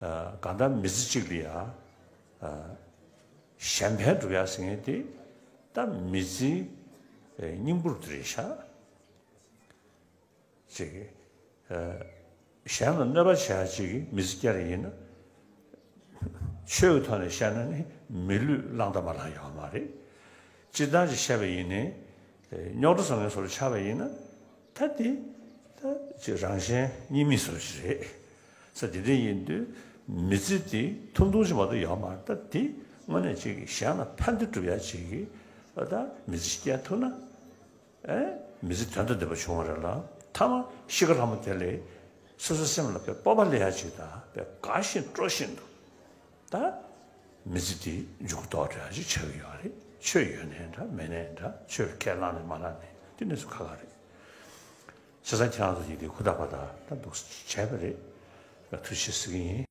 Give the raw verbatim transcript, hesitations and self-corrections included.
གང་ལྟར་མི་ཚེ་གཅིག་ལ་ཡ་གཞན་ཕན་སྒྲུབ་ཡ་ཟེར་མཁན་དེ་ད་མི་ཚེའི་སྙིང་པོ་དེ་རེད་ཤག་ཅིག་གཞན་ལ་གནོད་པ་བྱེད་ཡ་ཅིག་གི་མི་ཚེ་སྐྱེལ་ཡིན་ན། ཆོས་ཀྱི་ཐོག་ནས་བཤད་ན་ནི་མི་ལུས་བླངས་དང་མ་བླངས་ཡོད་མ་རེད། སྤྱིར་བཏང་ཅིག་བཤད་པ་ཡིན་ནའི་རྙོག་དྲ་བཟོ་མཁན་བཟོ་འདྲ་ཆགས་པ་ཡིན་ན། ད་དེ་ད་ཅིག་རང་གཞན་གཉིས་མེད་བཟོ་འདྲ་ཅིག་རེད། ས་དེ་འདྲ་ཡིན་དུས་མི་ཚེ་དེ་ཐུང་ཐུང་ཅིག་མ་གཏོགས་ཡོད་མ་རེད། ད་དེ་དངོས་གནས་ཅིག་གཞན་ལ་ཕན་བདེ་སྒྲུབ་ཡ་ཅིག་གི་ད་མི་ཚེ་སྐྱེལ་ཐུབ་ན། ཨེ། མི་ཚེ་དོན་དང་ལྡན་པ་བྱུང་བ་རེད་ལ། ཐ་མ་ཤི་ཁ་ལྷ་མོ་དེ་ལས་སོ་སོའི་སེམས་ལ་དཔེ་སྤོབས་པ་སླེབས་ཡ་ཅིག་དང་དཔེ་དགའ་བཞིན་སྤྲོ་བཞིན་དུ་ད་མི་ཚེ་འདི་མཇུག་རྫོགས་འགྲོ་ཡ་ཅིག་ཆགས་ཀྱི་ཡོད་རེད། ཆོས་ཡོད་ནའི་འདྲ་མེད་ནའི་འདྲ། ཆོས་ཁས་བླངས་ནས་མ་བླངས་ནའི་དེ་གནས་ཚུལ་ཁག་ཁག་རེད། བྱས་ཙང་ཁྱེད་རང་ཚོ་ཡིན་དུས་ཧུར་ཐག་པ་ད་ད་འདུག་བྱས་པ་རེད། ཐུགས་རྗེ་ཆེ་ཟེར་གྱི་ཡིན།